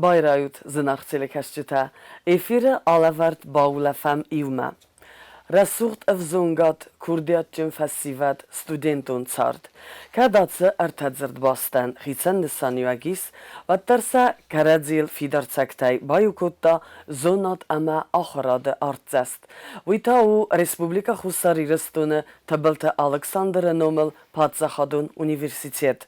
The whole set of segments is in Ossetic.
Байрайут, зынаргъ телекӕсджытӕ! Эфиры алӕвӕрд баулӕфӕм иумӕ. Рӕсугъд ӕвзонгад, курдиатджын фӕсивӕд, студентон цард. Кӕд ацы ӕртӕ дзырдбастӕн хицӕн нысаниуӕг ис, уӕддӕр сӕ кӕрӕдзийыл фидар цӕгтӕй баиу кодта зонад ӕмӕ ахуырады артдзӕст. Уый та у Республикӕ Хуссар Ирыстоны Тыбылты Алыксандры номыл паддзахадон университет.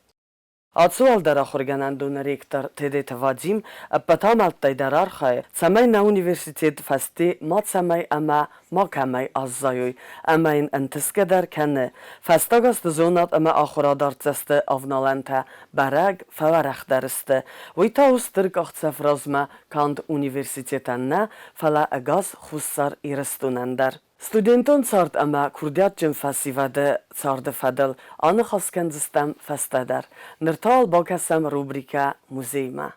Ацы уӕлдӕр ахуыргӕнӕндоны ректор Тедеты Вадим ӕппӕт амӕлттӕй дӕр архайы, цӕмӕй нӕ университет фӕсте мацӕмӕй ӕмӕ макӕмӕй аззайой, ӕмӕ йын ӕнтысгӕ дӕр кӕны. Фӕстаг азты зонад ӕмӕ ахуырад артдзӕсты авналӕнтӕ бӕрӕг фӕуӕрӕхдӕр сты. Уый та у стыр къахдзӕф размӕ канд университетӕн нӕ, фӕлӕ ӕгас Хуссар Ирыстонӕн дӕр. Студентон цард ӕмӕ курдиатджын фӕсивӕды царды фӕдыл аныхас кӕндзыстӕм фӕстӕдӕр. Ныр та уал бакӕсӕм рубрикӕ «Музеймӕ».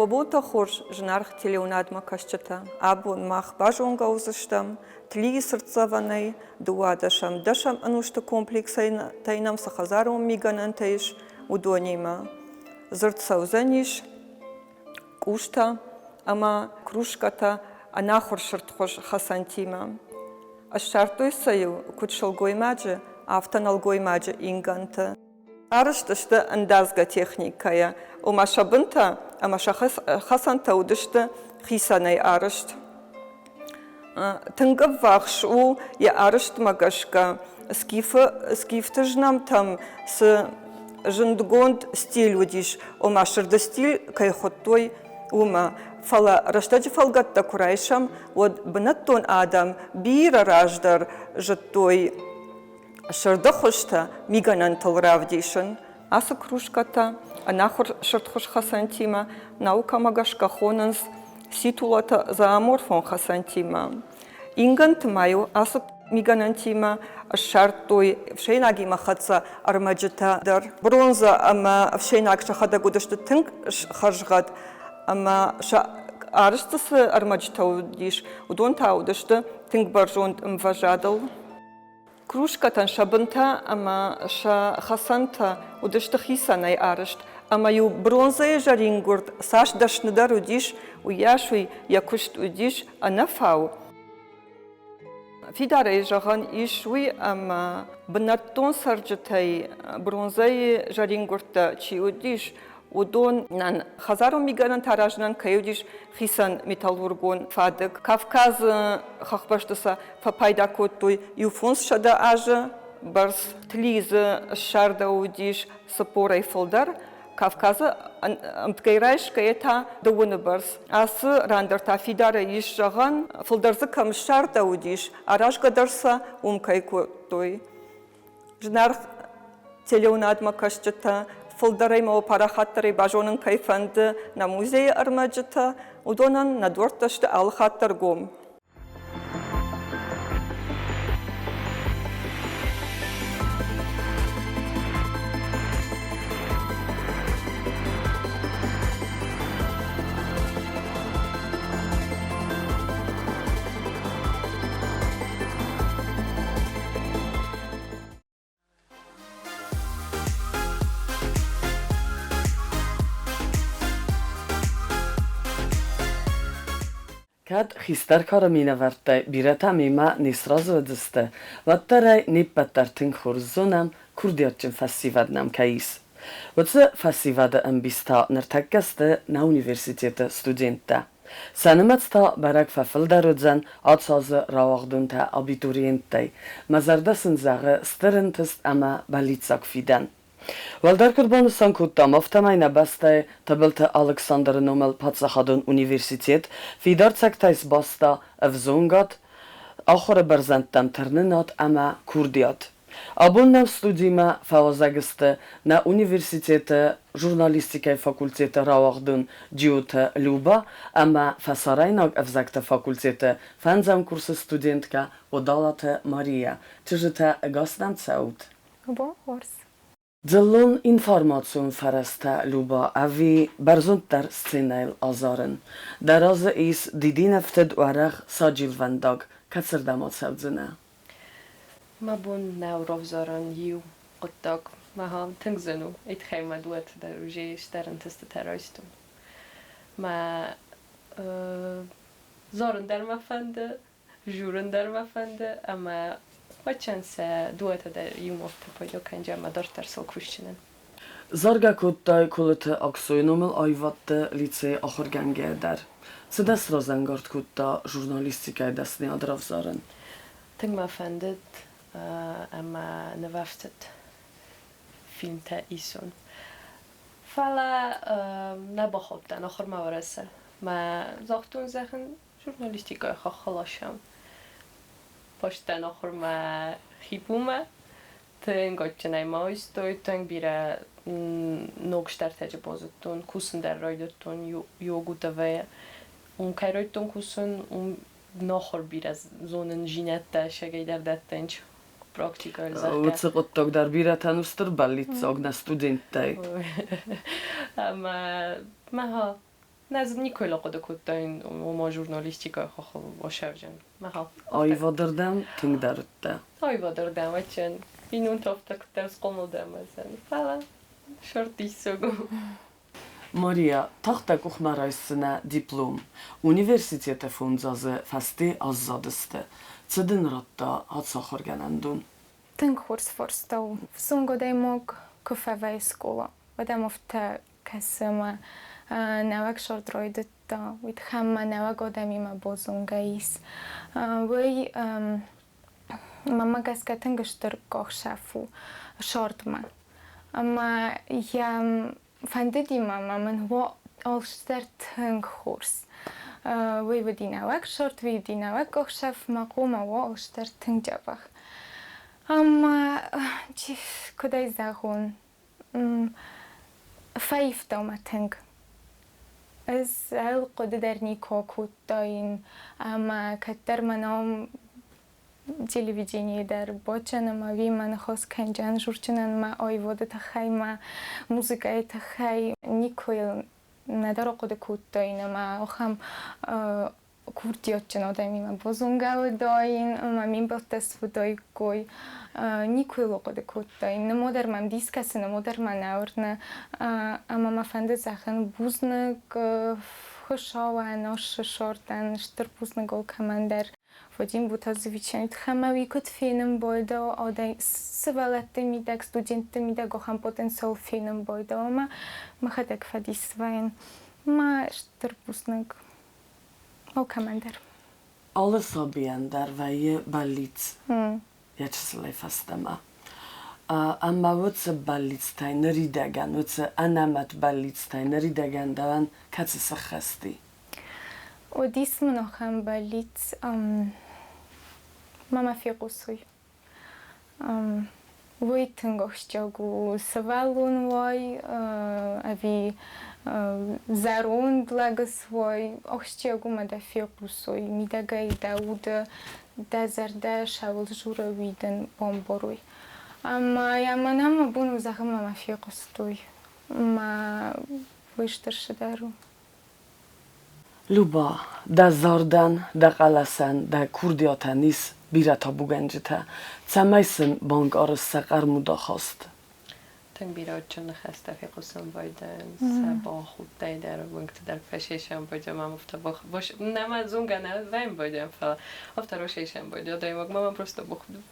Уӕ бонтӕ хорз, зынаргъ телеуынадмӕ кӕсджытӕ! Абон мах базонгӕ уыдзыстӕм Тлийы цыртдзӕвӕнӕй дыууадӕсӕм дӕсӕм ӕнусты комплексӕй нӕм цы хӕдзарон мигӕнӕнтӕ ис, уыдонимӕ. Дзырд цӕудзӕнис къустӕ ӕмӕ кружкӕтӕ ӕнахуыр сырдхуыз хӕцӕнтимӕ. Ссардтой сӕ-иу куыд сылгоймаджы, афтӕ нӕлгоймаджы ингӕнты. Арӕзт сты ӕндадзгӕ техникӕйӕ, ома сӕ бынтӕ ӕмӕ сӕ хӕцӕнтӕ уыдысты хицӕнӕй арӕзт. Тынг ӕввахс у йӕ арӕзтмӕ гӕсгӕ скифы, скифты знӕмтӕм цы зындгонд стиль уыдис, ома сырды стиль кӕй хуыдтой, уымӕ. Фӕлӕ рӕстӕджы фӕлгӕттӕ куы райсӕм, уӕд бынӕттон адӕм бирӕ раздӕр зыдтой Сырды хуызтӕ мигӕнӕнтыл равдисын. Ацы кружкӕтӕ ӕнахуыр сырдхуыз хӕцӕнтимӕ наукӕмӕ гӕсгӕ хонынц ситулатӕ зооморфон хӕцӕнтимӕ. Ингӕнты ма-иу ацы мигӕнӕнтимӕ ссардтой ӕфсӕйнагимӕ хӕццӕ ӕрмӕджытӕ дӕр. Бронзӕ ӕмӕ ӕфсӕйнаг сӕхӕдӕг уыдысты тынг хӕрзгъӕд ӕмӕ сӕ арӕзты цы ӕрмӕджытӕ уыдис, уыдон та уыдысты тынг бӕрзонд ӕмвӕзадыл. Кружкӕтӕн сӕ бынтӕ ӕмӕ сӕ хӕцӕнтӕ уыдысты хицӕнӕй арӕзт, ӕмӕ-иу бронзӕйы зӕрингуырд цас дӕсныдӕр уыдис, уыйас уый йӕ куыст уыдис ӕнӕфау. Фидарӕй зӕгъӕн ис уый, ӕмӕ бынӕттон цӕрджытӕй бронзӕйы зӕрингуырдтӕ чи уыдис, уыдонӕн хӕдзарон мигӕнӕнтӕ аразынӕн кӕй уыдис хицӕн металлургон фадыг. Кавказы хӕхбӕсты сӕ фӕпайда кодтой иу 500 азы бӕрц. Тлизы ссардӕуыдис цыппорӕй фылдӕр, Кавказы ӕмткӕй райсгӕйӕ та дыууыны бӕрц. Ацы ран дӕр та фидарӕй ис зӕгъӕн, фылдӕр дзы кӕм ссардӕуыдис, аразгӕ дӕр сӕ уым кӕй кодтой. Зынаргъ телеуынадмӕ кӕсджытӕ, фылдӕрӕй ма парахатдӕрӕй базонын кӕй фӕнды нӕ музейы ӕрмӕджытӕ, уыдонӕн нӕ дуӕрттӕ сты алыхатт дӕр гом. Кӕд хистӕр кары минӕвӕрттӕй бирӕтӕ мемӕ не сразы уыдзысты, уӕддӕр ӕй не ппӕт дӕр тынг хорз зонӕм, курдиатджын фӕсивӕд нӕм кӕй ис. Уыцы фӕсивӕды ӕмбис та ныртӕккӕ сты нӕ университеты студенттӕ. Сӕ нымӕц та бӕрӕг фӕфылдӕр уыдзӕн ацы азы рауагъдонтӕ абитуриенттӕй. Мӕ зӕрдӕ сын зӕгъы стыр ӕнтыст ӕмӕ бӕллиццаг фидӕн. Уӕлдӕр куыд банысан кодтам, афтӕмӕй нӕ бӕстӕйы Тыбылты Алыксандры номыл паддзахадон университет фидар цӕгтӕй сбаста ӕвзонгад, ахуыры бӕрзӕндтӕм тырнынад ӕмӕ курдиат. Абон нӕм студимӕ фӕуазӕг сты нӕ университеты журналистикӕйы факультеты рауагъдон Джиоты Люба ӕмӕ фӕсарӕйнаг ӕвзӕгты факультеты фӕндзӕм курсы студенткӕ Одалаты Мария. Чызджытӕ, ӕгас нӕм цӕут? Бон хорз. Дзыллон информацион фӕрӕзтӕ Люба ӕви бӕрзонддӕр сценӕйыл азарын? Дӕ разы ис дидинӕфтыд уӕрӕх саджилвӕндаг, кӕцырдӕм ацӕудзынӕ? Мӕ бон нӕу равзарын иу хъуыддаг. Мӕ тынг зын у. Уый тыххӕй мӕ дыууӕты дӕр уже стыр ӕнтыстытӕ райстон. Мӕ зарын дӕр мӕ фӕнды, журын дӕр мӕ фӕнды ӕмӕ уӕдчӕн сӕ дыууӕтӕ дӕр иумӕ пайда кӕнджы ӕмӕ дарддӕр сыл кусджынӕн. Заргӕ кодтай Колыты Аксойы номыл аивӕдты лицейы ахуыргӕнгӕйӕ дӕр. Цы дӕ сразӕнгард кодта журналистикӕйы дӕсныйад равзарын? Тынг мӕ фӕндыд ӕмӕ нывӕфтыд фильмтӕ исон. Фӕлӕ нӕ бахаудтӕн ахуырмӕ Уӕрӕсе. Мӕ загътон, зӕгъын, журналистикӕйы хаххыл асӕм. Бастдӕн ахуырмӕ ХИПУ-мӕ. Тынг адджынӕй ма айстой, тынг бирӕ ног стӕртӕджы базыдтон, кусын дӕр райдыдтон Йогу ТВ-йы. Уым кӕй райдыдтон кусын, уым нахуыр бирӕ зонындзинӕдтӕ сӕгӕй дӕр дӕттынц практикӕйыл, зӕгъгӕ. Уыцы хъуыддаг дӕр бирӕтӕн у стыр бӕллиццаг нӕ студенттӕй. Ӕмӕ мӕ нӕ никуы хъуыды кодтаин, ома журналистикӕйы хохыл осӕвджын. Аивадырдӕм тынгдӕр уыдтӕ? Аивадырдӕм ачын. Бинонты афтӕ куыддӕр схъомыл дӕн мӕзӕн. Фӕлӕ сӕрд диссаг у. Мария, тагъд дӕ къухмӕ райсдзынӕ диплом. Университеты фондз азы фӕсте аззадысты. Цы дын радта ацахуыргӕнӕндон? Тынг хорз фарста у. Взонг адӕймаг куы фӕвӕййы скъола, уӕд ӕм афтӕ кӕсы ӕмӕ нӕуӕг сӕрд райдыдта, уый тыххӕй ма нӕуӕг адӕмимӕ базонгӕ ис. Уый мӕнмӕ гӕсгӕ тынг стыр къахсӕф у сӕрдмӕ. Ӕмӕ йӕ фӕндыди мӕ, ӕмӕ мын алцыдӕр тынг хорз. Уый уыди нӕуӕг сӕрд, уый уыди нӕуӕг ӕхсӕв, мӕ хъомӕ уа алцыдӕр тынг дзӕбӕх. Ӕмӕ куыд ӕй зӕгъон, фӕивта мӕ тынг. Ӕз ӕл хъуыды дӕр никуы акодтаин ӕмӕ кӕддӕр мӕ ном телевиденийы дӕр бочӕн ӕмӕ ӕви мӕ ныхас кӕнджан журчынӕн мӕ аивады тыххӕй, мӕ музыкӕйы тыххӕй никуы йыл нӕдӕр ахъуыды кодтаин ӕмӕ ахӕм курдиатджын адӕмимӕ базонгӕ уыдаин ӕмӕ ме мбӕлттӕ суыдаиккой. Никуы йыл ахъуыды кодтаин. Нымодӕр мӕм дис кӕсы, нымодӕр мӕ нӕ уырны. Ӕмӕ мӕ фӕнды зӕгъын бузныг Хуыцауӕн, Оссы сортӕн, стыр бузныг алкӕмӕн дӕр. Вадим Бутазовичӕн тыххӕй уый куыд фенын байдӕуа, адӕм сывӕллӕтты мидӕг, студентты мидӕг ахӕм потенциал фенын байдӕуа ӕмӕ мӕхӕдӕг фӕдис вӕййын. Мӕ стыр бузныг алкӕмӕн дӕр. Алы сабийӕн дӕр вӕййы бӕллиц йӕ чысылӕй фӕстӕмӕ. Ӕмӕ уыцы бӕллицтӕй ныридӕгӕн, уыцы ӕнӕмӕт бӕллицтӕй ныридӕгӕн дӕуӕн кӕцы сӕххӕст и? Уыдис мын ахӕм бӕллиц, мӕ фехъусой. Уый тынг ахсджиаг у, сывӕллон уай ӕви зӕронд лӕг суай, ахсджиаг у мӕ дӕ фехъусой, мидӕгӕй дӕ уды, дӕ зӕрдӕ сӕуыл дзуры, уый дын бамбарой. Ӕмӕ йӕ мӕнӕн мӕ бон у зӕгъын, мӕ мӕ фехъуыстой. Мӕ уый стыр цыдӕр у. Люба, дӕ зардӕн, дӕ хъӕлӕсӕн, дӕ курдиатӕн ис бирӕ табугӕнджытӕ, цӕмӕй сын банкъарыс сӕ хъӕрмуд ахаст. Тынг бирӕ адджын ныхӕстӕ фехъусын байдайынц, сӕ бахудтӕй дӕр, уынгты дӕр фӕсесӕн байдайӕм, ам афтӕ нӕма зонгӕ нӕ вӕййӕм байдайӕм, фӕлӕ афтӕ росесӕн байдайы адӕймаг, мама просто бахудт.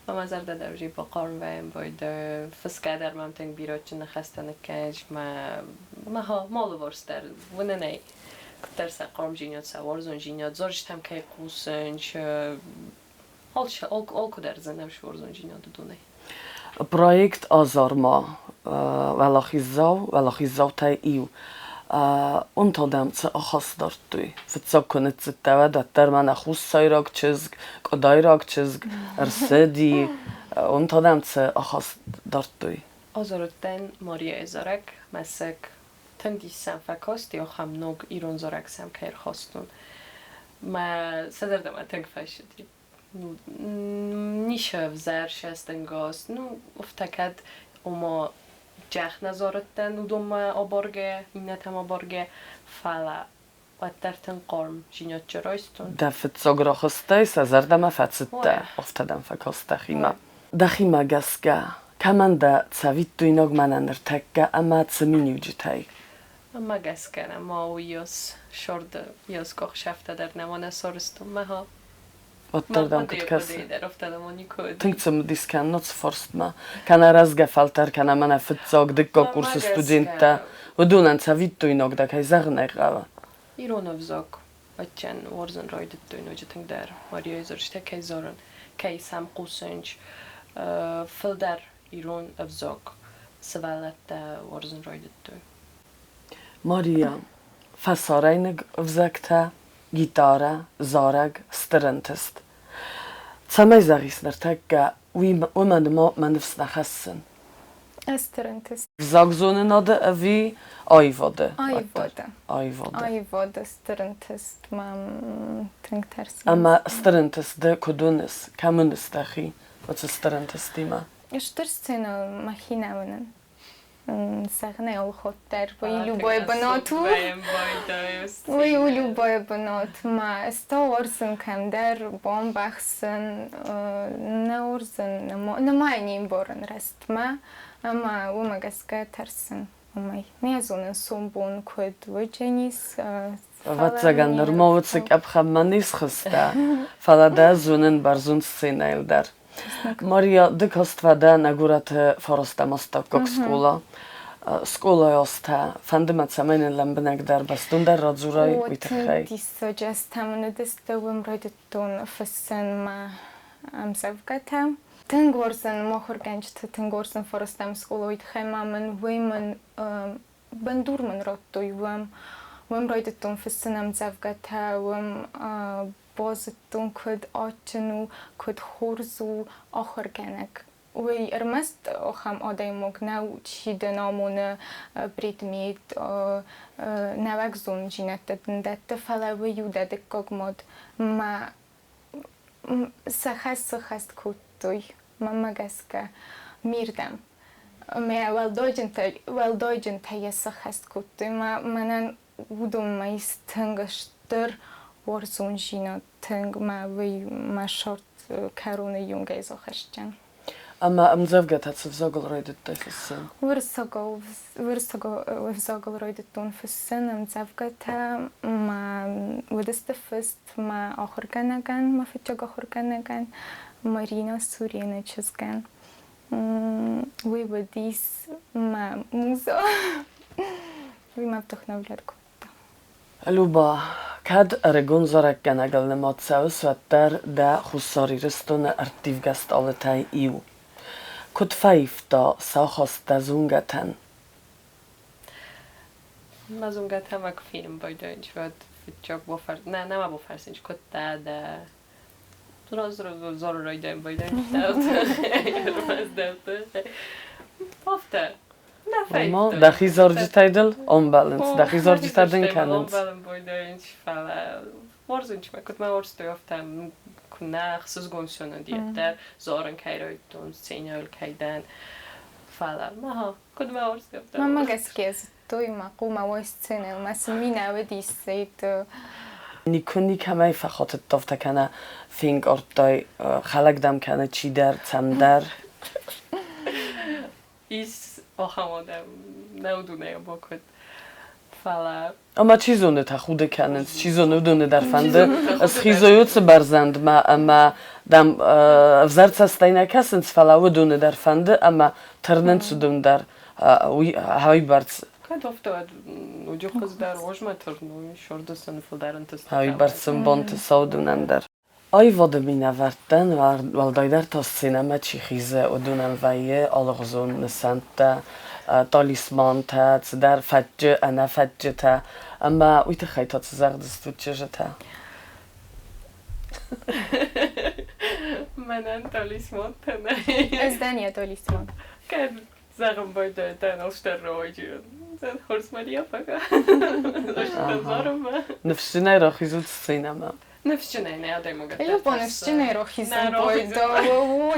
Мӕ зӕрдӕ дӕр уже бахъарм вӕййӕм байдайы, фысгӕ дӕр мӕм тынг бирӕ адджын ныхӕстӕ ныккӕныс, мӕ мӕ алыварс дӕр уынын ӕй, куыддӕр сӕ хъармдзинад, сӕ уарзондзинад, зарджытӕм кӕй хъусынц, алкуыдӕр дзы нӕ уарзондзинад уыдонӕй. Проект Азарма уӕлахиздзау, уӕлахиздзаутӕй иу. Уым та дӕм цы ахаст дардтой? Фыццаг куы ныццыдтӕ, уӕд уӕддӕр мӕнӕ хуссайраг чызг, къуыдайраг чызг ӕрцыди. Уым та дӕм цы ахаст дардтой? Азарыдтӕн Мариайы зарӕг, мӕсыг. Тынг диссӕн фӕкасти, ахӕм ног ирон зарӕг сӕм кӕй ӕрхастон. Мӕ сӕ зӕрдӕмӕ тынг фӕцыди. Ну, ницы ӕвзӕр сӕстӕнгас. Ну, афтӕ кӕд Ома джах нӕ зарыдтӕн уыдонмӕ абаргӕ, иннӕтӕм абаргӕ, фӕлӕ уӕддӕр тынг хъарм зинадджы райстон. Дӕ фыццаг рахызтӕй сӕ зӕрдӕмӕ фӕцыдтӕ, афтӕ дӕм фӕкаст дӕхимӕ. Дӕхимӕ гӕсгӕ, кӕмӕн дӕ цӕвиттойнаг мӕнӕ ныртӕккӕ ӕмӕ цы миниуджытӕй? Мӕ гӕсгӕ нӕма уыйас сӕрды йас къахсӕфтӕ дӕр нӕма нӕ сарӕзтон мӕ. Уӕддӕр дӕм куыд кӕсы? Тынг цымыдис кӕнын цы фарстмӕ. Кӕнӕ рӕзгӕ фӕлтӕр, кӕнӕ мӕнӕ фыццаг, дыккаг курсы студенттӕ, уыдонӕн цӕвиттойнаг дӕ, кӕй зӕгъын ӕй хъӕуы. Ирон ӕвзаг адджын уарзын райдыдтой ноджы тынгдӕр. Марияйы зарджытӕ кӕй зарын, кӕй сӕм хъусынц, фылдӕр ирон ӕвзаг сывӕллӕттӕ уарзын райдыдтой. Мария, фӕсарӕйнаг ӕвзӕгтӕ, гитарӕ, зарӕг, стыр ӕнтыст. Цӕмӕй зӕгъис ныртӕккӕ, уый уымӕн ма мӕ ныфс нӕ хӕссын. Стыр ӕнтыст. Взагзонынады ӕви аивады? Аивады. Аивады. Аивады стыр ӕнтыст мӕм тынг тӕрсын. Ӕмӕ стыр ӕнтыст ды куыд уыныс, кӕм уыныс дӕхи уыцы стыр ӕнтыстимӕ? Стыр сценӕ мӕхи нӕ уынын. Зӕгъын ӕлходдӕр, уый любой бынат у. Уый у любой бынат. Ма стауырзын кӕмдӕр, бамбӕхсын, нӕ уырзын, нымайын не мбарын рӕстмӕ, ӕмӕ уымӕ гӕсгӕ тӕрсын уымӕй. Не зонын, сомбон куыд уыдзӕнис. Ӕвӕццӕгӕн, нырма уыцы къӕпхӕнмӕ не схызтӕ, фӕлӕ дӕ зонын бӕрзонд сценӕйыл дӕр. Мария, ды каст фӕдӕ нӕ горӕты фарастӕм астӕуккаг скъола. Скъолайы азтӕ фӕнды мӕ, цӕмӕй нын лӕмбынӕгдӕр, бӕстондӕр радзурай уый тыххӕй. Диссаджы азтӕ мын уыдысты, уым райдыдтон фыссын мӕ ӕмдзӕвгӕтӕ. Тынг уарзын махуыргӕнджыты, тынг уарзын фарастӕм скъола, уый тыххӕй ма мын уый мын бындур мын радтой уым. Уым райдыдтон фыссын ӕмдзӕвгӕтӕ, уым базыдтон, куыд адджын у, куыд хорз у ахуыргӕнӕг. Уый ӕрмӕст ахӕм адӕймаг нӕу, чи дын амоны предмет, нӕуӕг зонддзинӕдтӕ дын дӕтты, фӕлӕ уый у дӕ дыккаг мад. Мӕ сӕ хӕс сыххӕст кодтой, мӕнмӕ гӕсгӕ, ме рдӕм. Мӕ уӕлдайджынтӕ йӕ сыххӕст кодтой. Мӕнӕн уыдонмӕ ис тынг стыр уарзондзинад, тынг мӕ уый мӕ сӕрд кӕроны иунгӕй захӕсджын. Ӕмӕ ӕмдзӕвгӕтӕ цы взагыл райдыдтай фыссын? Уырыссагау ӕвзагыл райдыдтон фыссын ӕмдзӕвгӕтӕ. Мӕ уыдысты фыст мӕ ахуыргӕнӕгӕн, мӕ фыццаг ахуыргӕнӕгӕн Марина Сурены чызгӕн. Уый уыдис мӕ муза. Уый мӕ вдохновлять кодта. Люба, кӕд ӕрыгон зарӕггӕнӕгыл нымад цӕуыс, уӕддӕр дӕ Хуссар Ирыстоны ӕрттивгӕ стъалытӕй иу. Куыд фӕивта сӕ ахаст дӕ зонгӕтӕн? Мӕ зонгӕтӕ мӕ куы фенын байдайынц, уӕд фыццаг бофӕр... Нӕ, нӕма бофӕрсынц, куыд дӕ, дӕ Сразу райдайын байдайын. Афтӕ. Ома, дӕхи зарджытӕй дыл ӕмбӕлынц, дӕхи зарджытӕ дын кӕнынц. Ӕмбӕлын байдайынц, фӕлӕ уарзынц мӕ, куыд мӕ уарзтой, афтӕ куы нӕ ӕхсызгон сын уыд дӕр, зарын кӕй райдыдтон, сценӕйыл кӕй дӕн. Фӕлӕ, ага, куыд мӕ уарзтой, афтӕ. Мӕнмӕ гӕсгӕ зыдтой мӕ хъумӕ уой сценӕйыл, мӕ сын ми нӕ уыдис, Никуы никӕмӕй фӕхатыдтафтӕ кӕнӕ фенкъардтай, хӕлӕг дӕм кӕны чидӕр, цӕмдӕр. Ис ахӕм адӕм нӕ уыдонӕй бакуыд. Фӕлӕ Ӕмӕ чи зоны, тӕхуды кӕнынц, чи зоны, уыдоны дӕр фӕнды схизой уыцы бӕрзӕндмӕ ӕмӕ дӕм ӕвзӕр цӕстӕй нӕ кӕсынц, фӕлӕ уыдоны дӕр фӕнды ӕмӕ тырнынц уыдон дӕр уый уыйбӕрц Кӕд афтӕ уӕд ноджы хуыздӕр уозмӕ тырной, сӕрды сын фылдӕр ӕнтыстытӕ. Уыйбӕрц сын бонты цӕудынӕн дӕр. Аивады минӕвӕрттӕн, уӕлдайдӕр та сценӕмӕ чи хизы, уыдонӕн вӕййы алыгъуызон нысӕнттӕ, талисмантӕ, цыдӕр фӕтчы, ӕнӕфӕтчытӕ. Ӕмӕ уый тыххӕй та цы зӕгъдзыстут чызджытӕ? Мӕнӕн талисмантӕ нӕй. Ӕз дӕн йӕ талисман. Кӕд зӕгъын байдайдтан ӕлстӕр рауайджы. Хорз Мария пока. Ныфсджынӕй рахизут сценӕмӕ. Ныфсджынӕй нӕ адӕймагӕн. Любо ныфсджынӕй рохизын бойдо,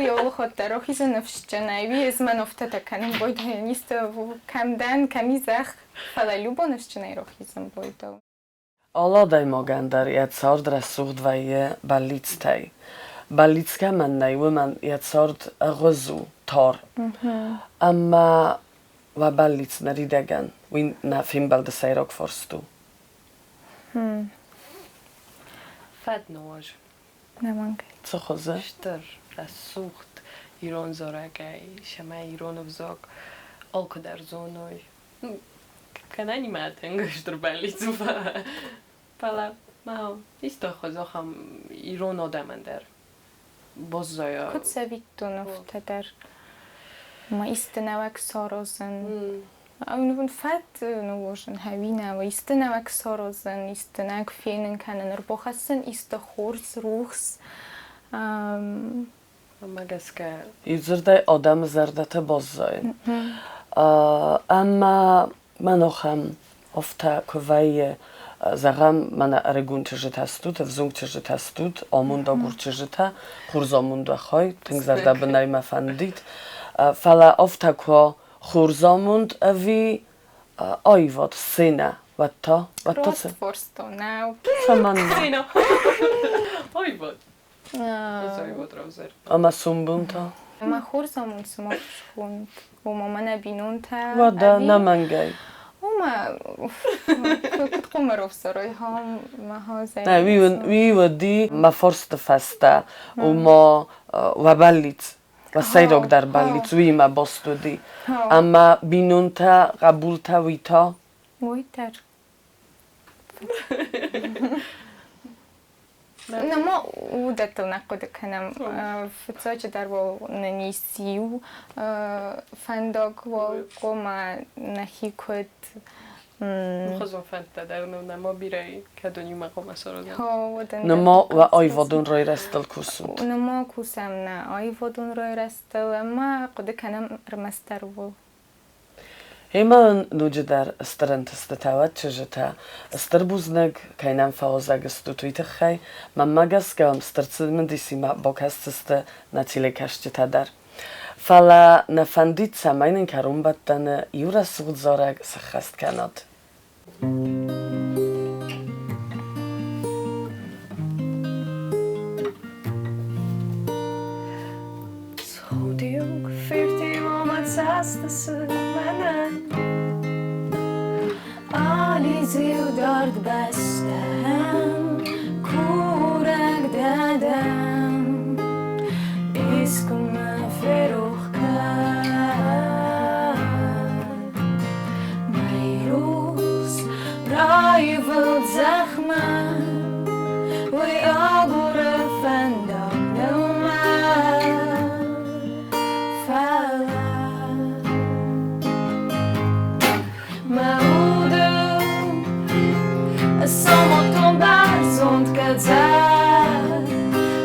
йолухотта рохизын ныфсджынӕй. Уи ӕз мӕн офтӕтӕ кӕнын бойдо, исты кӕм дӕн, кӕм и зӕхх, фӕлӕ любо ныфсджынӕй рохизын бойдо. Алы адӕймагӕн дӕр йӕ цард рӕсугъд вӕййы бӕллицтӕй. Бӕллиц кӕмӕн нӕй, уымӕн йӕ цард ӕгъуыз у, тар. Ӕмӕ уӕ бӕллиц ныридӕгӕн уый нӕ фембӕлды сӕйраг фарст у. Фӕднуаз. Нӕмӕнгӕй. Цы хуызы? Стыр, рӕсугъд ирон зарӕгӕй, цӕмӕй ирон ӕвзаг алкуыдӕр зоной. Кӕнӕ нимӕ тынг стыр бӕллиц у, фӕлӕ ма исты хуыз ахӕм ирон адӕмӕн дӕр баззайа. Куыд цӕвиттон афтӕ дӕр ма исты нӕуӕг саразын. Фӕд ныууозын хӕуинӕ, исты нӕуӕг саразын, исты нӕг фенын кӕнын, ӕрбахӕссын исты хорз, рухс. Уымӕ гӕсгӕ. Иудзырдӕй адӕмы зӕрдӕтӕ баззайын. Ӕмӕ мӕн ахӕм афтӕ куы вӕййы, зӕгъӕм, мӕнӕ ӕрыгон чызджытӕ стут, ӕвзонг чызджытӕ стут, амондагур чызджытӕ, хорз амонд уӕ хай, тынг зӕрдӕбынӕй мӕ фӕндид. Фӕлӕ афтӕ куы уа, хорз амонд ӕви аивад, сценӕ, уӕд та? Уӕд та цы? Рост форсто нӕу. Цӕмӕннӕ? Аивад. Ӕмӕ сумбун та? Мӕ хорз амонд цыма схонд. Ома мӕнӕ бинонтӕ. Уӕдӕ нӕмӕнгӕй. Ома куыд хъуамӕ равзарой мӕ хозӕй? Нӕ, уый уыди мӕ фарсты фӕстӕ, ома уӕ бӕллиц, уӕ сӕйрагдӕр бӕллиц уыимӕ баст уыди. Ӕмӕ бинонтӕ, хъӕбултӕ уый та? Уый дӕр. Нама уыдӕттыл нӕ хъуыды кӕнӕм. Фыццаджыдӕр уал нын ис иу фӕндаг уал, ома нӕхи куыд Хуызон фӕндтӕ дӕр нӕма бирӕ кӕдон иумӕ хъуамӕ саразӕм. Нӕма уӕ аивадон райрӕзтыл кусут? Нӕма кусӕм нӕ аивадон райрӕзтыл ӕмӕ хъуыды кӕнӕм ӕрмӕстдӕр ууыл. Гъемӕ ын ноджыдӕр стыр ӕнтыстытӕ уӕд чызджытӕ. Стыр бузныг, кӕй нӕм фӕуазӕг стут, уый тыххӕй. Мӕнмӕ гӕсгӕ уӕм стыр цымыдисимӕ бакӕсдзысты нӕ телекӕсджытӕ дӕр. Фӕлӕ нӕ фӕндид, цӕмӕй нын кӕронбӕттӕны иу рӕсугъд зарӕг сӕххӕст кӕнат. Схуд-иу, фырт-иу мӕ цӕстысыг мӕнӕн. Алидз-иу дард бӕстӕм, курӕг дӕ дӕн. Искуы мӕ ферох кӕн. Мӕйрухс раивылд зӕхмӕ, уый агуры фӕндаг дӕумӕ. Фӕлӕ мӕ уды Сомохтон бӕрзонд къӕдзӕх,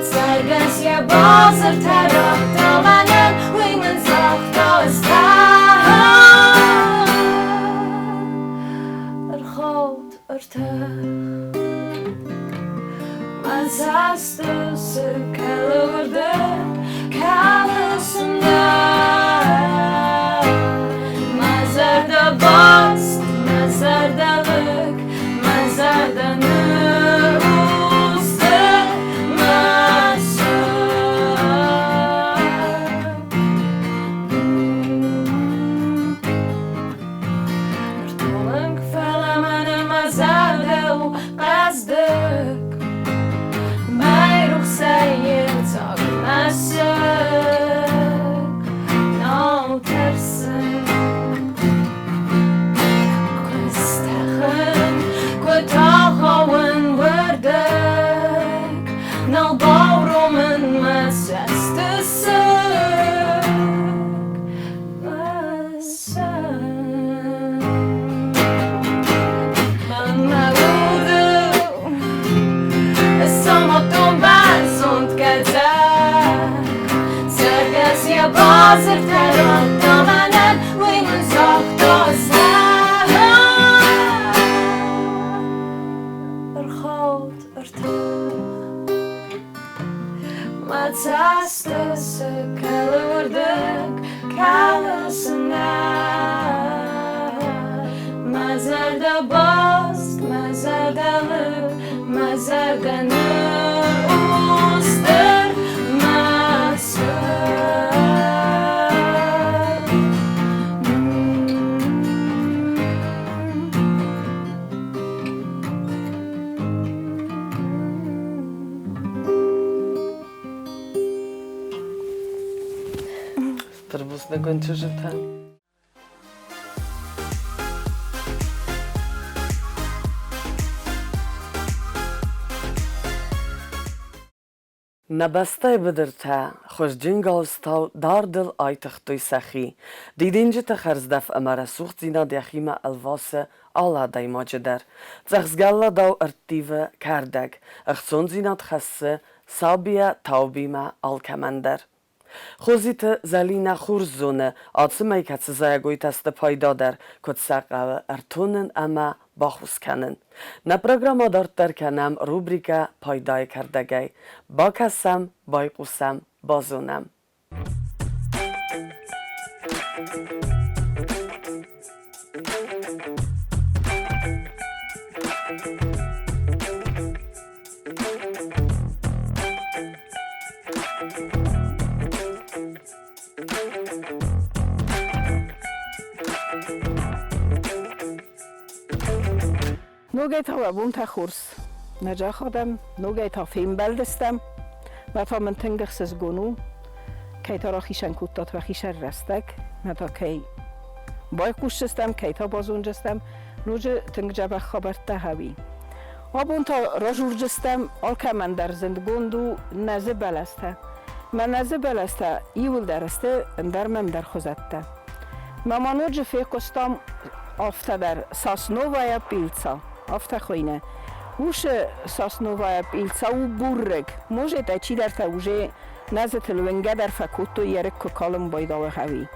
Цӕргӕс йӕ базыртӕ радта мӕнӕн, уый мын загъта ыстӕх. Ӕрхауд ӕртӕх, мӕ цӕсты цы кӕлы уырдыг, кӕлы сынӕг. Мӕ зӕрдӕ баст, мӕ зӕрдӕ лыг, мӕ зӕрдӕ ныррусты мӕ сыг. Ныр фӕлӕ мӕнӕн мӕ зӕрдӕ у хъӕздыг. Мӕйрухсӕй йедзаг мӕсыг нал тӕрсын. Куы стӕхын, куы тахауын уырдыг, нал бауромын мӕ цӕстысыг. Мӕ сӕр. Мӕ уды Сомохтон бӕрзонд къӕдзӕх, Цӕргӕс йӕ базыртӕ радта мӕнӕн, уый мын загъта зӕгъ. Ӕрхауд ӕртӕх. Цӕсты цы кӕлы уырдыг, кӕлы сынӕр. Мӕ зӕрдӕ баст, мӕ зӕрдӕ лыг, мӕ зӕрдӕ ныр у стыр мӕсыг. Стыр бузныг уын чызджытӕ. Нӕ бӕстӕйы быдыртӕ хуызджын галстау дардыл айтыгътой сӕхи. Дидинджыты хӕрздӕф ӕмӕ рӕсугъддзинад йӕхимӕ ӕлвасы алы адӕймаджы дӕр. Цъӕхзгӕлладау ӕрттивы кӕрдӕг, ӕхцондзинад хӕссы сабийӕ таубимӕ алкӕмӕн дӕр. Хозиты Зӕлинӕ хорз зоны, ацы мӕй кӕцы зайӕгойтӕ сты пайдадӕр, куыд сӕ хъӕуы ӕртонын ӕмӕ бахус кӕнын. Нӕ программӕ дарддӕр кӕнӕм рубрикӕ «Пайдайы кӕрдӕгӕй». Бакӕсӕм, байхъусӕм, базонӕм. Ногӕй та уӕ бонтӕ хорз. Нӕ зӕхх-адӕм, ногӕй та фембӕлдыстӕм. Мӕ та мын тынг ӕхсызгон у, кӕй та рахицӕн кодтат уӕ хисӕр рӕстӕг, мӕ та кӕй байхъусдзыстӕм, кӕй та базондзыстӕм, ноджы тынг дзӕбӕх хабӕрттӕ хауи. Абон та разурдзыстӕм, алкӕмӕн дӕр зындгонд у нӕзы бӕлӕстӕ. Мӕ нӕзы бӕлӕстӕ иуылдӕр сты ӕндӕр мӕ ӕндӕр хуызӕттӕ. Мӕ ма ноджы фехъуыстам афтӕ дӕр сосновая пыльца, афтӕ хуыйны. Уыцы сосновая пыльца у буррыг. Может, ӕй чидӕртӕ уже нӕзытыл уынгӕ дӕр фӕкодтой йӕ рыг куы калын байдауы гъӕуи.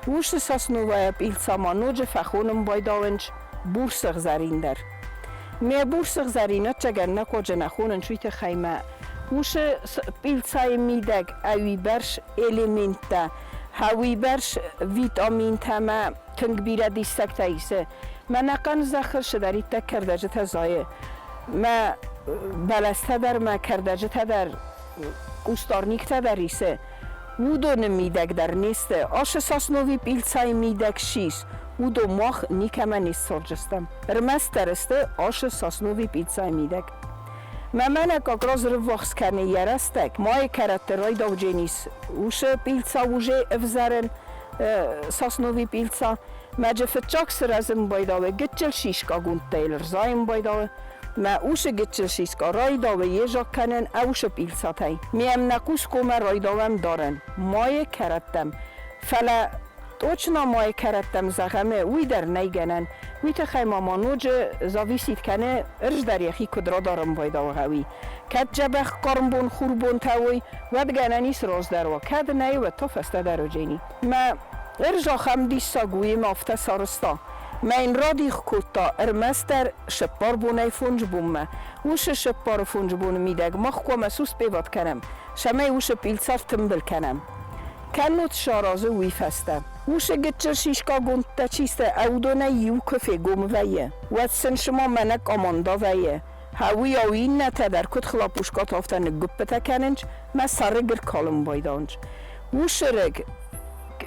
Уыцы сосновая пыльца ма ноджы фӕхонын байдауынц бур сыгъзӕрин дӕр. Ме бур сыгъзӕрин ӕцӕгӕн нӕ хъуаджы нӕ хонынц, уый тыххӕй мӕ уыцы пъилцайы мидӕг ӕуибӕрц элементтӕ, ӕуибӕрц витаминтӕ мӕ тынг бирӕ диссӕгтӕ исы. Мӕнӕ хъан зӕххыл цыдӕриддӕр кӕрдӕджытӕ зайы, мӕ бӕлӕстӕ дӕр, мӕ кӕрдӕджытӕ дӕр, кустарниктӕ дӕр исы. Уыдоны мидӕг дӕр не сты. Ацы сосновый пъилцайы мидӕг сис, уыдон мах никӕмӕ не ссардзыстӕм. Ӕрмӕстдӕр сты ацы сосновый пъилцайы мидӕг. Мӕ мӕнӕ как раз рыввахс кӕны йӕ рӕстӕг. Майы кӕрӕтты райдаудженис усы пъилца уже ӕвзӕрын сосновый пъилца. Мӕджы фыццаг сырӕзын байдауы гыццыл сискъагондтӕ йыл рзайын байдауы. Мӕ усы гыццыл сискъа райдауы йезаг кӕнын ӕусы пъилцатӕй. Миӕм нӕ хъусгомӕ райдауӕм дарӕн майы кӕрӕттӕм. Фӕлӕ точно майы кӕрӕттӕм зӕгъӕм, уый дӕр нӕй гӕнӕн. Уый тыххӕй ма ма ноджы зависит кӕны, ӕрздӕр йӕхи куыд радарын байдауы гъӕуи. Кӕд дзӕбӕх хъармбон хурбонтӕ уой, уӕд гӕнӕн ис раздӕр уа, кӕд нӕй, уӕд та фӕстӕдӕр уыдзӕни. Мӕ ӕрз ахӕм диссаг у, ӕмӕ афтӕ сарӕзта. Мӕ йын радих кодта ӕрмӕстдӕр цыппар бонӕй фондз бонмӕ. Уыцы цыппары фондз боны мидӕг мах хъуамӕ суспеват кӕнӕм, цӕмӕй уыцы пъилцар тымбыл кӕнӕм. Кӕннод саразы уый фӕстӕ. Уыцы гыццыл сискъагондтӕ чи сты, уыдонӕй иу куы фегом вӕййы, уӕд сын цыма мӕнӕ къаманда вӕййы. Уыйау иннӕтӕ дӕр куыд хлопушкатӕ, афтӕ ныггуыппытӕ кӕнынц, мӕ сӕры гыр калын байдауынц. Уыцы рыг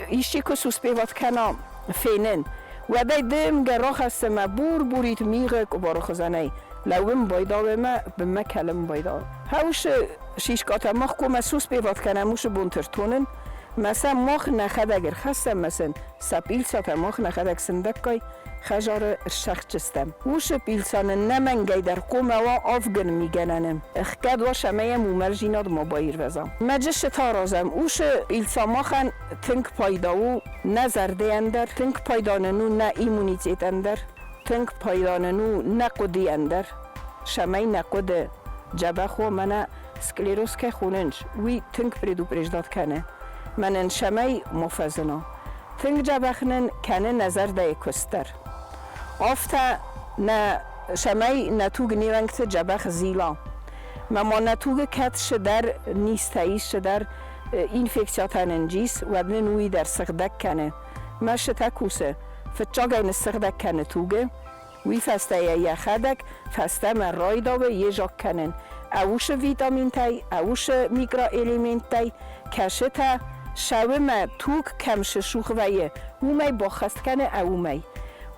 исчи куы суспеват кӕна фенын, уӕд ӕй дымгӕ рахӕссы мӕ бур-бурид мигъы къуыбары хуызӕнӕй лӕууын байдауы мӕ бынмӕ кӕлын байдауы. Хӕусы сискъатӕ мах коммӕ суспеват кӕнӕм уыцы бонты ртонын, мӕ сӕ мах нӕхӕдӕг ӕрхӕссӕм мӕ сын сӕ пъилцатӕ мах нӕхӕдӕг сындӕггай хӕдзары рсӕхджыстӕм. Уыцы пъилцаны нӕмӕнгӕй дӕр хъуамӕ уа авгын мигӕнӕны, ӕхгӕд уа ӕмӕ йӕм уымӕлдзинад ма баирвӕза. Мӕджысы та аразӕм. Уыцы пъилца махӕн тынг пайда у нӕ зӕрдӕйӕн дӕр, тынг пайда нын у нӕ иммунитетӕн дӕр, тынг пайда нын у нӕ хъуыдыйӕн дӕр, цӕмӕй нӕ хъуыды дзӕбӕх уа, мӕнӕ склероз кӕй хонынц, уый тынг предупреждать кӕны, мӕнӕн цӕмӕй ма фӕзына. Тынг дзӕбӕх нын кӕны нӕ зӕрдӕйы куыст дӕр. Афтӕ нӕ, цӕмӕй нӕ туг не уӕнгты дзӕбӕх зила. Мӕ ма нӕ тугы кӕд цыдӕр низтӕ ис, цыдӕр инфекциятӕ нын ис, уӕд нын уый дӕр сыгъдӕг кӕны. Мӕ сытӕ кусы. Фыццагӕй ныссыгъдӕг кӕны тугы, уый фӕстӕ йӕ йӕхӕдӕг фӕстӕмӕ райдауы йезаг кӕнын. Ӕусы витаминтӕй, ӕусы микроэлементтӕй, кӕцытӕ сӕумӕ туг кӕм сысух вӕййы, уымӕй баххӕст кӕны ӕуымӕй.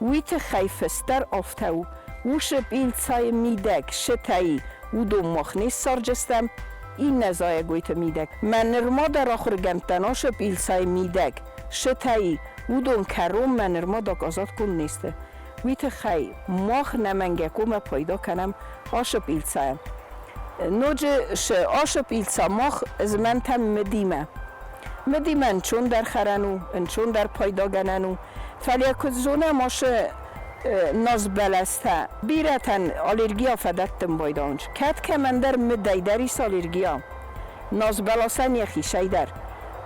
Уый тыххӕй фыстдӕр афтӕ у, усы пъилцайы мидӕг сытӕй уыдон мах не ссарджыстӕм, иннӕ зайӕгойты мидӕг. Мӕ нырма дӕр ахуыргӕндтӕн ашы пъилцайы мидӕг сытӕй уыдон кӕронмӕ нырма доказатгонд не сты. Уый тыххӕй мах нӕмӕнгӕ комӕ пайда кӕнӕм ашы пъилцайӕ. Ноджы шы ашы пъилца мах змӕнтӕм мыдимӕ. Мыдимӕ ӕнцондӕр хӕрӕн у, ӕнцондӕр пайдагӕнӕн у. Фӕлӕ куыд зонӕм, ашы назбӕлӕстӕ бирӕтӕн аллергия фӕдӕттын байдауынц. Кӕд кӕмӕндӕр мыдӕй дӕр ис аллергия, назбӕласӕн йӕхицӕй дӕр,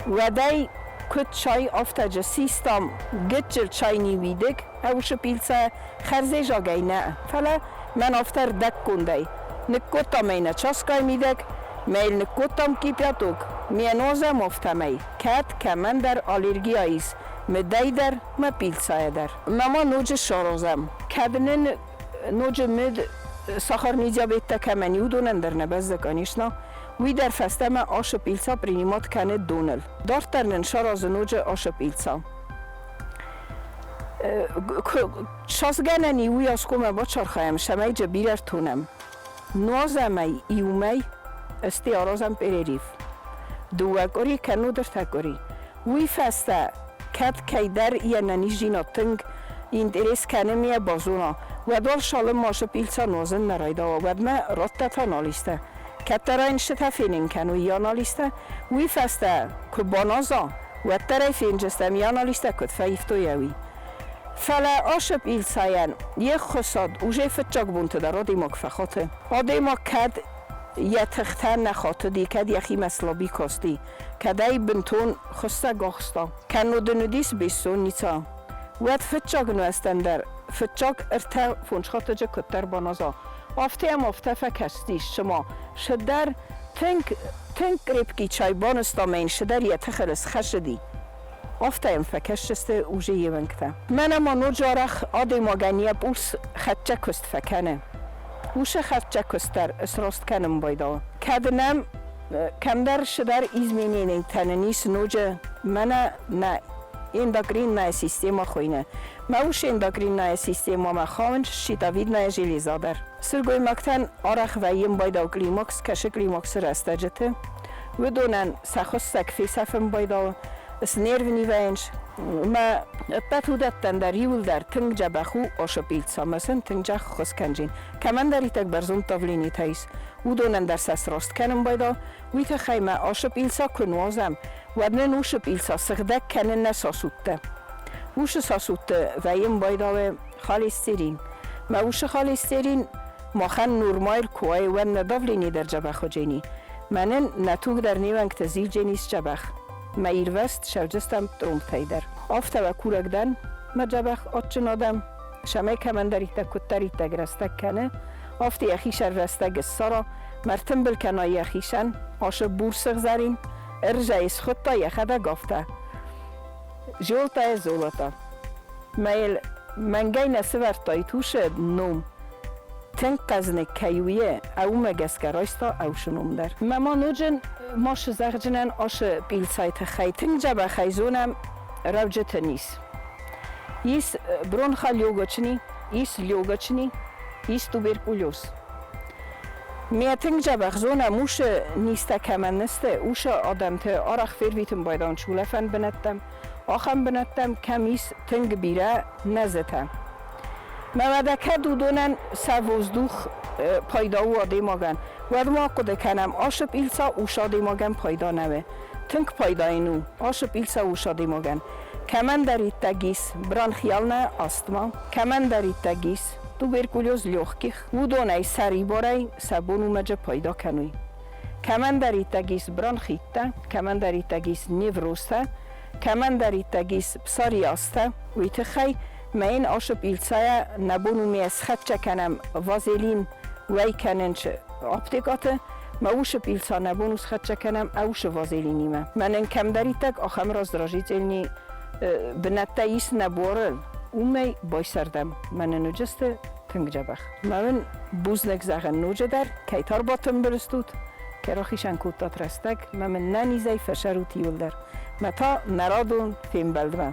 уӕд ӕй куыд чай, афтӕ джы систам гыццыл чайни уидыг, ӕусы пилцӕ хӕрзезагӕй нӕ, фӕлӕ мӕн афтӕ рдӕгкондӕй. Ныккодтам ӕй нӕ часкайы мидӕг, мӕ йыл ныккодтам кипяток, ме нуазӕм афтӕмӕй, кӕд кӕмӕндӕр аллергия ис, мыдӕй дӕр мӕ пилцайӕ дӕр. Мӕ ма ноджы саразӕм, кӕд нын ноджы мыд сахарный диабеттӕ кӕмӕн и, уыдонӕн дӕр нӕ бӕззы, конечно, уый дӕр фӕстӕмӕ ашы пилцӕ принимат кӕны доныл. Дарддӕр нын саразы ноджы ашы пилцӕ. Сасгӕнӕн и уый аскомӕ бацархайӕм, цӕмӕй дзы бирӕ ртонӕм. Нуазӕм ӕй иумӕ, ысте аразӕм перерыв. Дыууӕ къуыри кӕннод ӕртӕ къуыри. Уый фӕстӕ кӕд кӕйдӕр йе нӕниздзинад тынг интерес кӕны ме базона, уӕд уал цалынмӕ асы пъилцӕ нуазын нӕ райдауа, уӕдмӕ радта та анализтӕ. Кӕддӕр ӕй нстытӕ фенын кӕной йӕ анализтӕ, уый фӕстӕ куы баназа, уӕддӕр ӕй фенджыстӕм йӕ анализтӕ куыд фӕивтой ӕви. Фӕлӕ ашы пъилцайӕн йе ххуысад уже фыццаг бонты дӕр адӕймаг фӕхаты. Адӕймаг кӕд йӕ тыхтӕ нӕ хатыди, кӕд йӕхимӕ слаби касти, кӕд ӕй бынтон хуыссӕг ахста, кӕннод ын уыдис бессонница, уӕд фыццаг нуӕзтӕн дӕр фыццаг ӕртӕ фондзхаттӕджы куыддӕр баназа, афтӕ йӕм афтӕ фӕкастис, цыма цыдӕр тынг, тынг крепкий чай банызта мӕ йын цыдӕр йӕ тыхыл схӕцыди. Афтӕ йӕм фӕкӕсдзысты уже йе уӕнгтӕ. Мӕнӕ ма ноджы арӕх адӕймагӕн йӕ пъулс хӕццӕ куыст фӕкӕны. Уыцы хӕццӕ куыст дӕр сраст кӕнын байдауы. Кӕд нӕм кӕмдӕр цыдӕр измененитӕ нын ис ноджы, мӕнӕ нӕ эндокринная система хуыйны. Мӕ уыцы эндокринная системӕмӕ хауынц щитовидная железа дӕр. Сылгоймӕгтӕн арӕх вӕййын байдау климакс, кӕсы климаксы рӕстӕджыты. Уыдонӕн сӕ хуыссӕг фесӕфын байдауы, снервнивӕйынц. Мӕ ӕппӕт уыдӕттӕн дӕр иуылдӕр тынг дзӕбӕх у ашы пъилцӕ ӕмӕ сын тынг ӕххуыс кӕнджын. Кӕмӕндӕриддӕр бӕрзонд давленитӕ ис, уыдонӕн дӕр сӕ сраст кӕнын байдауы. Уый тыххӕй мӕ ашы пъилцӕ куы нуазӕм, уӕд нын уышы пъилцӕ сыгъдӕг кӕнын нӕ сосудтӕ. Уышы сосудты вӕййын байдауы холестерин. Мӕ уышы холестерин махӕн нормайыл куы уай, уӕд нӕ давлени дӕр дзӕбӕх уыдзӕни. Мӕнӕн нӕ туг дӕр не уӕнгты зилджен исдзӕбӕх. Мӕ ирвӕзт сӕвджыстӕм тромбтӕй дӕр. Афтӕ уӕ курӕг дӕн, мӕ дзӕбӕх адджын адӕм, цӕмӕй кӕмӕндӕриддӕр куыддӕриддӕр рӕстӕг кӕны, афтӕ йӕхицӕн рӕстӕг ссара, мӕ ртымбыл кӕна йӕхицӕн, ашы бур сыгъзӕрин, ӕрзӕй схуыдта йӕхӕдӕг афтӕ. Золтайы золото. Мӕ йыл мӕнгӕй нӕ сывӕрдтай тушы ном. Тынг хъӕзныг кӕй у е, уымӕ гӕсгӕ райста ӕусы ном дӕр. Мӕ ма ноджы ма сзӕгъдзынӕн ашы пъилцайы тыххӕй. Тынг дзӕбӕхӕй зонӕм рӕуджыты низ. Ис бронхолегочный, ис легочный, ис туберкулез. Ме тынг дзӕбӕх зонӕм уышы низтӕ кӕмӕн не сты, уышы адӕмты арӕх фервитын байдауынц улӕфӕн бынӕттӕм, ахӕм бынӕттӕм, кӕм ис тынг бирӕ нӕзытӕ. Мӕ уӕдӕ кӕд уыдонӕн сӕ воздух пайда у адӕймагӕн, уӕд ма ахъуыды кӕнӕм, ашы пъилцӕ ус адӕймагӕн пайда нӕ у. Тынг пайда йын у, ашы пъилцӕ ус адӕймагӕн. Кӕмӕндӕриддӕг ис бронхиалная астма, кӕмӕндӕриддӕг ис туберкулез легких, уыдонӕй сӕрибарӕй сӕ бон уымӕджы пайда кӕной. Кӕмӕндӕриддӕг ис бронхиттӕ, кӕмӕндӕриддӕг ис неврозтӕ, кӕмӕндӕриддӕг ис псориазтӕ, уый тыххӕй мӕ йын ашы пъилцайӕ нӕ бон у ме схӕццӕ кӕнӕм вазелин уӕй кӕнын. аптекӕты. Мӕ усы пъилца нӕ бон у схӕццӕ кӕнӕм ӕусы вазелинимӕ. Мӕнӕн кӕмдӕриддӕр ахӕм раздражительный бынӕттӕ ис нӕ буарыл, уымӕй байсӕрдӕм. Мӕнӕн уыдысты тынг дзӕбӕх. Мӕ уын бузныг зӕгъын ноджыдӕр, кӕй та ӕрбатымбыл стут, кӕй рахицӕн кодтат рӕстӕг, мӕ мын нӕ низӕй фӕсӕрут иуылдӕр. Мӕ та нӕ радон фембӕлдмӕ.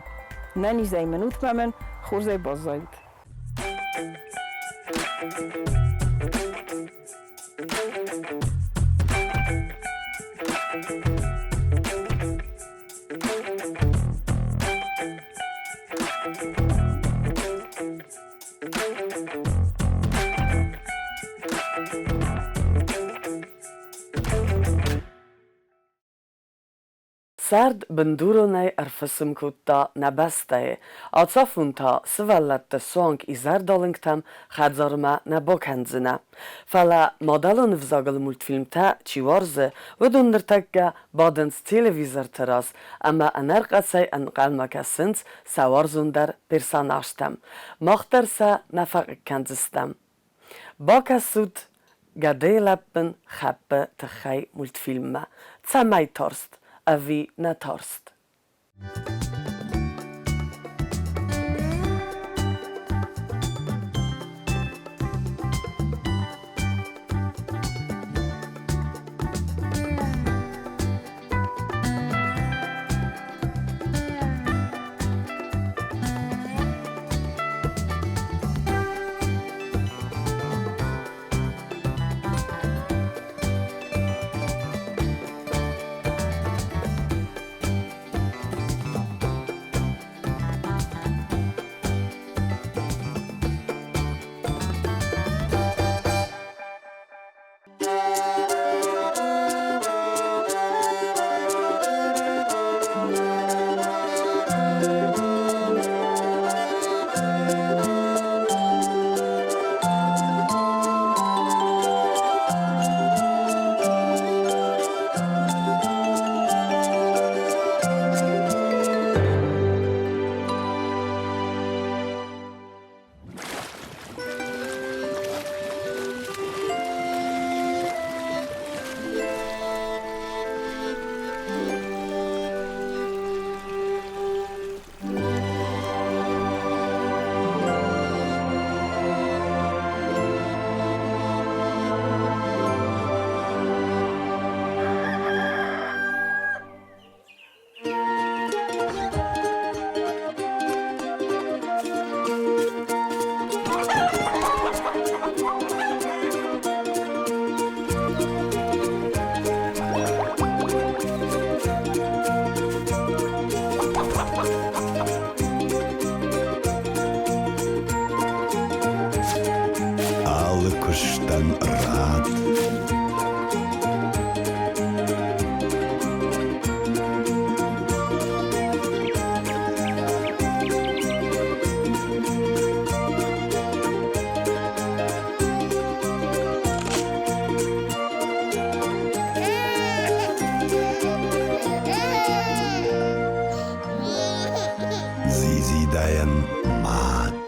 Нӕ низӕй мын ут мӕ мын хорзӕй баззайут. Цард бындуронӕй ӕрфысым кодта нӕ бӕстӕйы, ацафон та сывӕллӕтты суанг изӕрдалынгтӕм хӕдзармӕ нӕ бакӕндзынӕ. Фӕлӕ мадӕлон ӕвзагыл мультфильмтӕ чи уарзы, уыдон ныртӕккӕ бадынц телевизорты раз ӕмӕ ӕнӕрхъӕцӕй ӕнхъӕлмӕ кӕсынц сӕ уарзондӕр персонажтӕм. Мах дӕр сӕ нӕ фӕхъыг кӕндзыстӕм. Бакӕсут Гӕдыйы лӕппын хӕппы тыххӕй мультфильммӕ. Цӕмӕй тарст ӕви нӕ тарст? Алы куыстӕн рад. Дзидзидайӕн мад.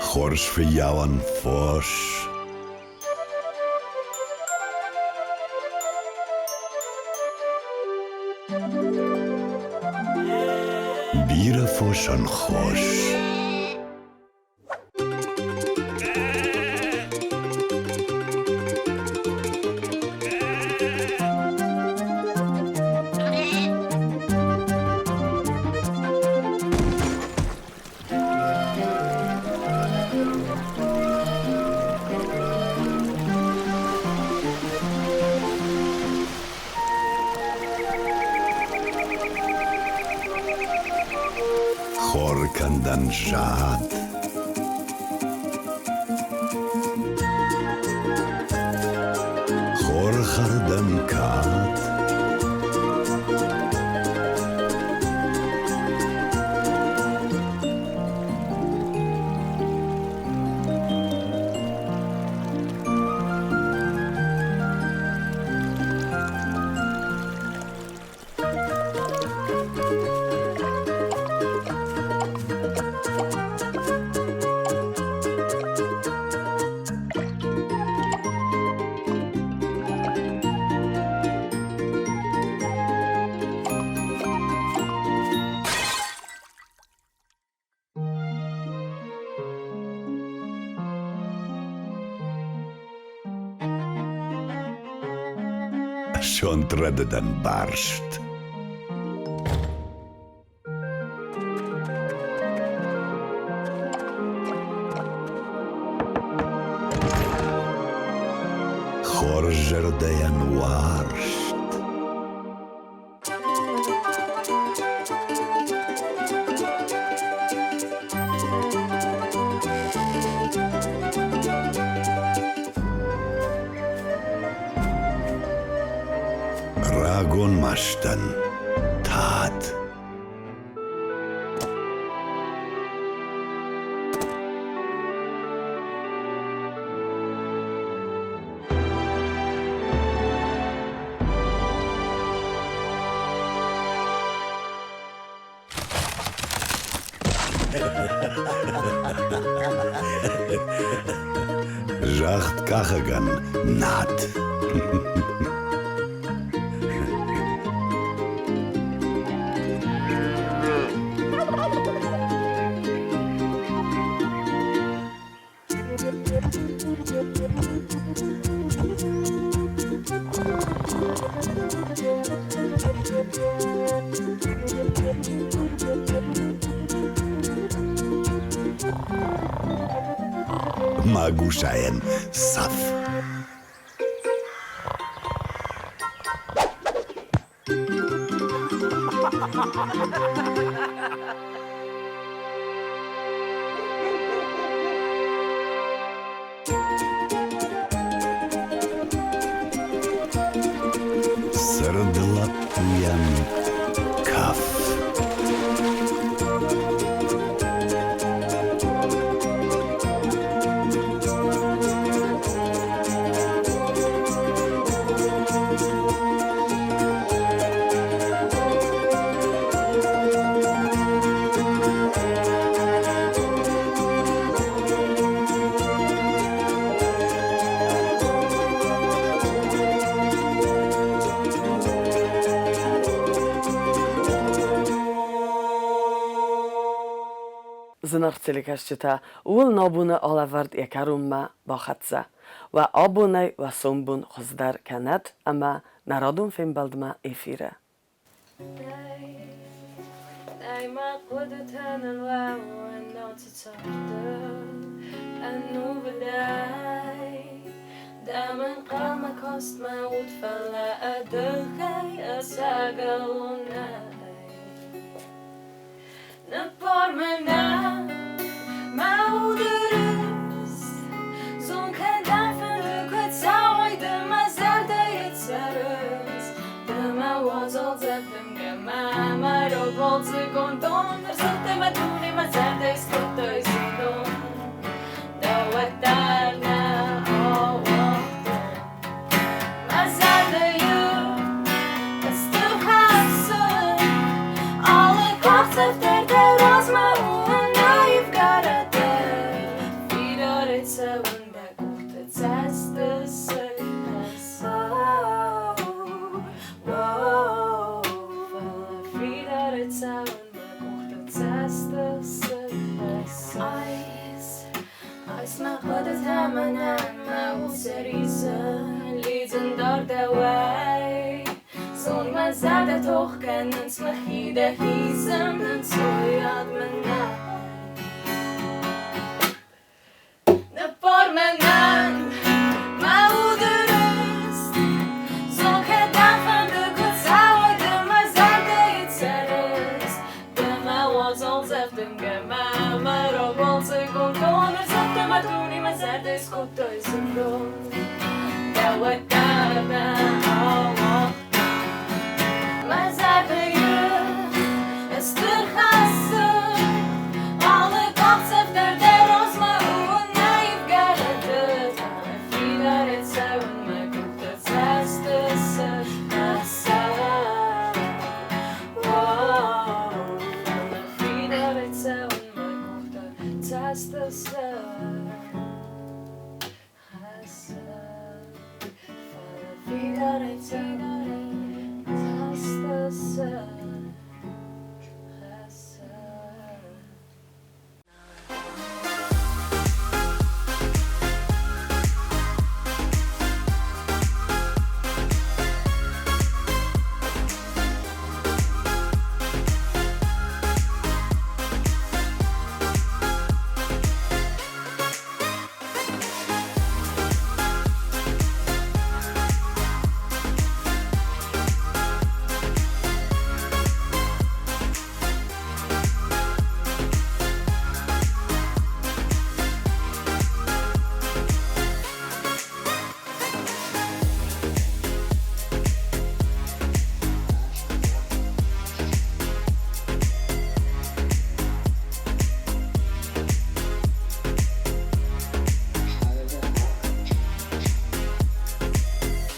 Хорз фыййауӕн фос. Бирӕ фосӕн хос. Хоркӕндӕн зад. Хорхӕрдӕн кад. Сонт рӕдыдӕн барст. Хорз зӕрдӕйӕн уарзт. Рагон мастӕн тад. Загъдкъахӕгӕн над. Магусайӕн цӕф. Цырд лӕппуйӕн каф. Зынаргъ телекӕсджытӕ, ууыл нӕ абоны алӕвӕрд йӕ кӕронмӕ бахӕццӕ. Уӕ абонӕй уӕ сомбон хуыздӕр кӕнӕд ӕмӕ нӕ радон фембӕлдмӕ эфиры. Нӕй мӕ хъуыдытӕ ныллӕууынц царды ӕнувыдӕй. Дӕм ӕнхъӕлмӕ каст мӕ уд, фӕлӕ ӕдыхӕй ӕцӕгӕлонӕй. Ныббар мӕнӕн мӕ уды рыст, Зон, кӕдӕм фӕнды, куыд цӕуай ды мӕ зӕрдӕйы цӕрыс. Ды мӕ уазал дымгӕ, мӕ мӕ рог дон, Ӕрзылдтай мӕ дуне, мӕ зӕрдӕйы скодтай зындон. Дӕуӕт дӕр нӕ ауагътон. Мӕ зӕрдӕйы ыстыр хӕссын, алы къахдзӕф дӕр дӕ размӕ у ӕнаивгӕ рӕдыд. Фидарӕй цӕуын дӕ къухты цӕстысыг хӕссын. Фӕлӕ фидарӕй цӕуын мӕ къухты цӕстысыг хӕссын. Айс, айс мӕ хъуыдытӕ мӕнӕн, мӕ уд сӕ рисы, лидзын дард дӕуӕй. Сон мӕ зӕрдӕ тох кӕнынц мӕхи дӕхицӕн, ӕнцойад мын нӕй. Ныббар мӕнӕн мӕ уды рыст, Зон, кӕдӕм фӕнды, куыд цӕуай ды мӕ зӕрдӕйы цӕрыс. Ды мӕ уазал цӕф дымгӕ, мӕ мӕ рог балцыгон дон, Ӕрзылдтӕ мӕ дуне, мӕ зӕрдӕйы скодтай зындон. Дӕуӕт дӕр нӕ ауагътон. Мӕ зӕрдӕйы ыстыр хӕссын, алы къахдзӕф дӕр дӕ размӕ у ӕнаивгӕ рӕдыд. Фӕлӕ фидарӕй цӕуын мӕ къухты цӕстысыг хӕссын. Фӕлӕ фидарӕй цӕуын мӕ къухты цӕстысыг хӕссын. Фӕлӕ фидарӕй цӕуын цӕстысыг.